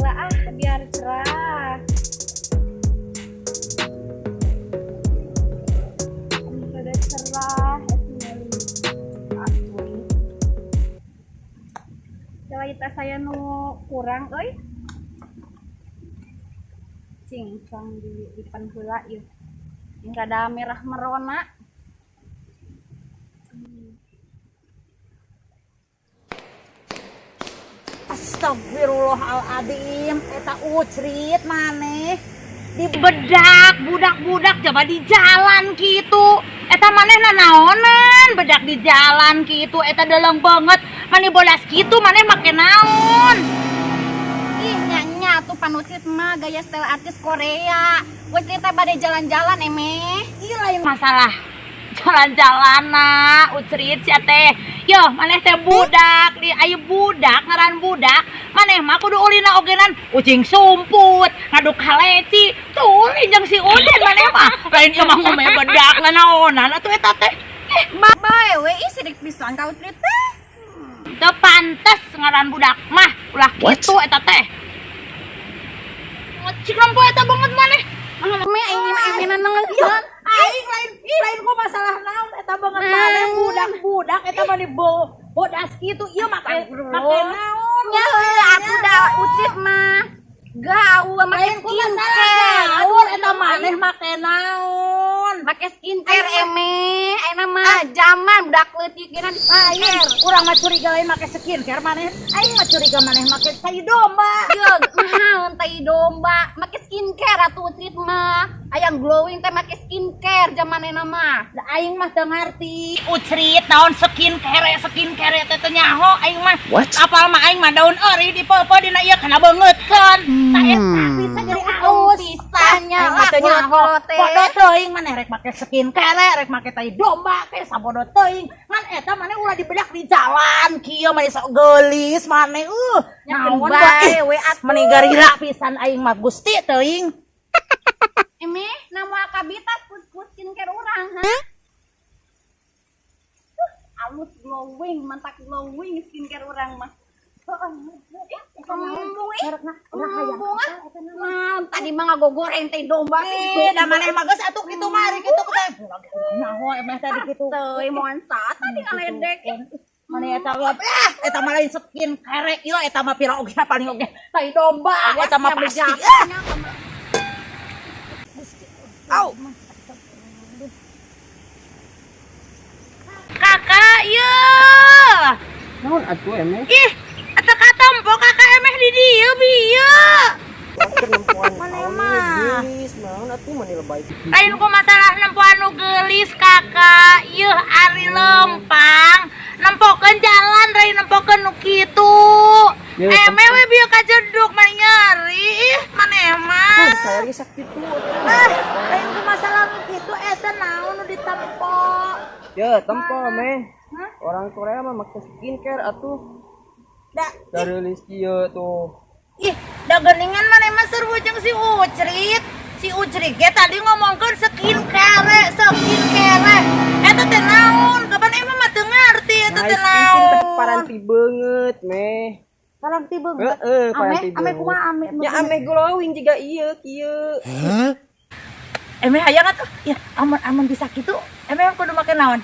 Heula ah, biar cerah. Rada cerah, atuh. Coba saya nu kurang euy. Cincang di lipen heula ieu. Yang rada merah merona. Astagfirullahaladzim, eta ucrit maneh dibedak budak-budak coba di jalan gitu. Eta maneh nanaonan bedak di jalan gitu? Eta dalam banget mani bodas gitu, maneh make naon? Ih, nya tuh pan Ucrit mah gaya style artis Korea. Ucrit teh bade jalan-jalan, Emeh. Iya, lain masalah jalan-jalan nah ucrit sia teh. Yo, maneh teh budak di ayo budak ngaran budak, maneh mah kudu ulina ogenan ucing sumput ngaduk kaleci tuh jeung si Uden. Maneh mah lain ieu mah ngome bedak lah naonan atuh eta teh? Bae we, ih, sirik pisan ka Ucrit teh. Teu pantes ngaran budak mah ulah kitu eta teh. Ngecik lampu eta banget maneh. Emeh, aing mah emeh nanengeun. Aing lain lain ku masalah naon eta banget maneh budak-budak eta mah di bodas kitu, ieu make make naon? Nya heuh atuh, da Ucrit mah gaul make Lain ku masalah skincare. gaul, eta maneh make naon? Make skincare, Emeh. Ayeuna mah zaman budak leutik geuna di skincare. Urang mah curiga lain make skincare maneh, aing mah curiga maneh make tai domba. Ieu naon tai domba, make skincare atuh Ucrit mah. Aya glowing teh make skincare zaman ayeuna mah. Da aing mah teu ngarti ucrit naon skincare, skincare teh teu nyaho aing mah. What? Apal mah aing mah daun eri dipeupeut dina ieu kana beungeutkeun. Tah, eta bisa jadi alus. Pisannya Aing mah lah teu nyaho. kulot teh. Bodoh teuing maneh rek make skincare, rek make tai domba ke sabodo teuing. Ngan eta maneh ulah dibedak di jalan kieu, maneh sok geulis maneh Nyakeun naon bae we atuh. Meni garila pisan aing mah, Gusti teuing. Emeh, nama kabita ku skincare urang, ha? Alus glowing, mantak glowing skincare urang mah. Embung ih. Embung ah. Nah, tadi mah ngagogoreng teh domba. Eh, da maneh mah geus atuh kitu mah ari kitu teh. Nyaho emeh tadi kitu. Teuing moal saat tadi ngaledek. Maneh eta ah, eta mah lain skincare ieu, eta mah pira oge paling oge tai domba eta mah pasti. Ah. Au. Kakak, ieu. Naon atuh, Emeh? Ih, eta katempo kakak emeh di dieu bieu. Keur nempoan Maneh naon mah. geulis, naon atuh mani lebay kitu. Lain ku masalah nempo anu geulis, kakak. Ieu ari lempang. Nempokeun jalan lain nempokeun nu kitu. Ya, Emeh we bieu kajeduk mah nyari. Ih, maneh mah. Ah, saya lagi sakit tuh. Ah, lain ku masalah nu kitu, eta naon nu ditempo? Ya, tempo, Meh. Hah? Orang Korea mah make skincare atuh. Da, Dari kieu tuh. ih, da geuningan maneh mah seru jeung si Ucrit. Si Ucrit ge tadi ngomongkeun skincare, skincare. Eta teh naon? Kapan emang mah teu ngarti eta Nah, teh skincare teh naon? paranti beungeut, Meh. Paranti beungeut. Heeh, Ameh, paranti ameh beungeut. kumaha ameh? Ya ameh glowing juga iya kieu. Emeh hayang atuh. Ya, amun amun bisa kitu, emeh kudu make naon?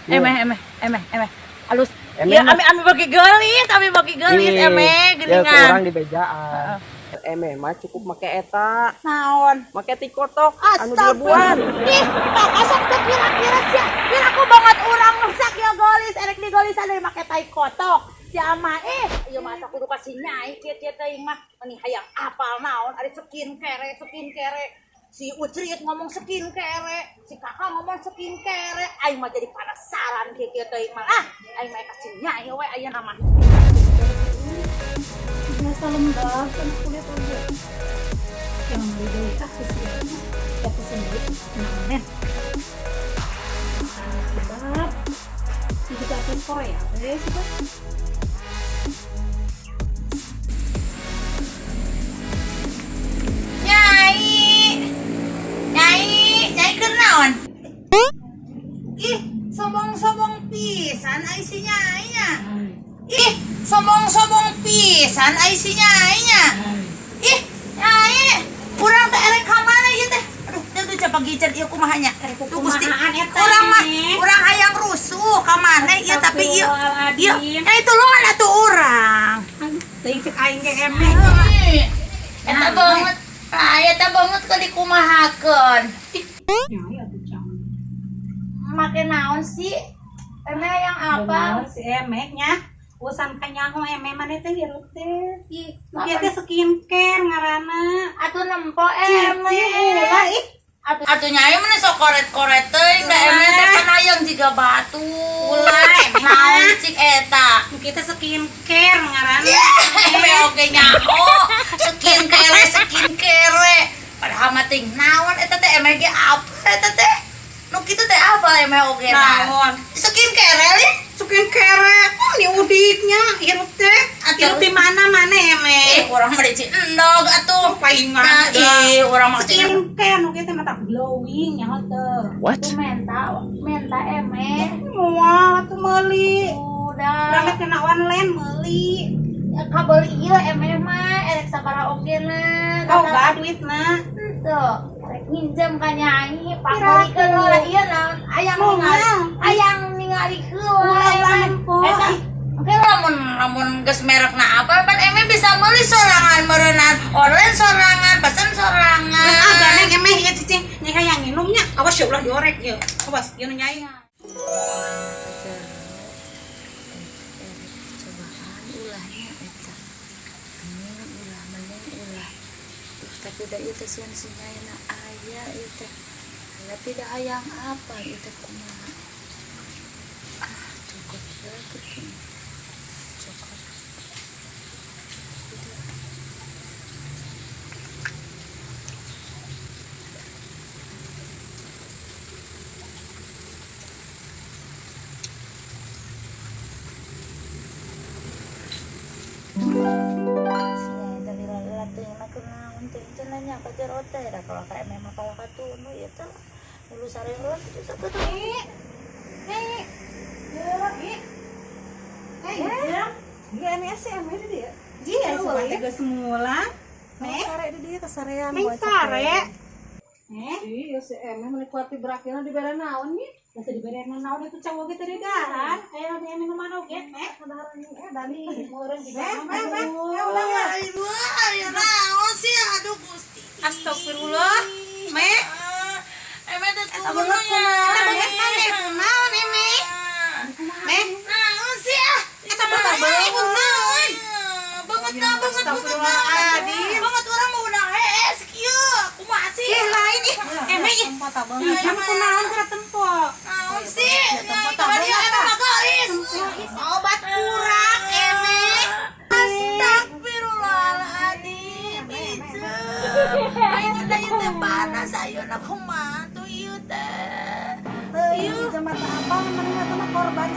Iya. Emeh emeh emeh emeh. Alus. Emeh Ya mah- ame ame bagi geulis, ame bagi geulis Ih, emeh ya geuningan. kurang di bejaan. Emeh mah cukup make eta, Naon? make tikotok anu dilebuan. Ih, kakak sok teu kira-kira sia. Kira aku banget urang rusak ya geulis, erek di geulisan dari make tai kotok. Si ama eh, ieu masa kudu kasih nyai kieu kieu teuing mah. Meni hayang apal naon ari skincare, skincare. Si Ucrit ngomong skincare, si kakak ngomong skincare, aing mah jadi penasaran kieu kieu teuing mah. Ah, aing mah kasih nyai we ayeuna mah. Biasa lembab kan kulit aja yang beli deui ah geus ya pesen deui naon lembab ini juga artis Korea eh sih kan. Nyai. Nyai, nyai keur naon? Ih, sombong-sombong pisan ai si nyai nya. Ih, sombong-sombong pisan ai si nyai nya. Ican ieu kumaha nya? Tuh Gusti. Kumahaan eta, Urang mah Nek? Urang hayang rusuh ka maneh ieu, tapi ieu ieu Astagfirullahaladzim. eh tulungan atuh urang. Teuing cek aing ge emeh. Eta banget. Ah, eta banget ke dikumahakeun. Nyai atuh cang. Make naon sih? Emeh hayang apa? Bener si emeh nya. Usan kanyaho emeh maneh teh hirup teh. Ih, Ieu teh skincare ngaranna. Atuh nempo emeh. Cicing ulah ih. Atuh nyai mah sok koret-koret teuing da emeh teh kan hayang jiga batu. Ulah, emeh. Naon cik eta? Kita skincare ngaranna. Emeh oge nyaho. Skincare, skincare. Padahal mah ting naon eta teh, emeh ge apa eta teh? Nu kitu teh apa emeh oge na? Naon? Skincare li? Skincare kok ni udiknya hirup teh. Atuh. Hirup di mana mana emeh? Eh, urang mah di Ciendog atuh. Palingan. Nah, ih, urang mah Ciendog. Skincare nu kieu teh mata glowing nyaho teu. What? Menta, menta emeh. Moal atuh meuli. Udah. Urang mah kena online meuli. Kabel ieu emeh mah erek sabaraha oge na. Oh, gak duitna. Tuh, erek nginjem ka nyai, pangbalikeun heula ieu naon hayang ningali. Moal. Hayang ningali heula. Ulah, ulah emeh. nempo. Eta Oke, lamun lamun geus merekna apa pan emeh bisa meuli sorangan meureunnan online sorangan, pesen sorangan. Geus ah ganeng emeh ieu cicing nyai hayang nginumnya. Awas ya ulah diorek ieu. Awas ieu nu nyai. Cobaan ulahnya eta mending ulah, mending ulah. Duh, tapi da ieu teh suan si nyaina aya ieu teh, tapi da hayang apa ieu teh, kumaha? Ah, cukup ya gitu, cukup. Udah. Si nyai teh lila-lila teuing na kunaon teuing cenah nya ka jero teh, da kalau ka emeh mah kalah ka tunu ieu teh dulu sare heula kitu sakitu. Iya, emeh sih emeh di dieu. Iya, coba teh geus semula. Nek, Sare di dieu kasarean. meng sare. Eh, Iya si emeh menikmati berakhirna dibere naon nya? Geus dibere naon itu cowok ge teu didaharan. Aya di emeh nu mana oge, nek? Eh, Dani, meureun juga. Eh, eh, eh, ulah lah. Aduh, ayo naon sih, aduh Gusti. Astagfirullah. Mek, Emeh teh tunu ya. eta beungeut maneh kunaon emeh? Meh, Naon sih ah? Eta beungeut maneh kunaon? Banget na, banget banget. Astagfirullahaladzim. Banget urang mau udah hees kieu. Kumaha sih? Ih, lain ih. Emeh ih. Ih, jam kunaon kira tempo. Naon sih? Tadi emeh mah geulis. Obat kurang emeh. Astagfirullahaladzim. Ayo teh ieu teh panas ayeuna kumaha tuh ieu teh. Ieu mata apa namanya mah korban.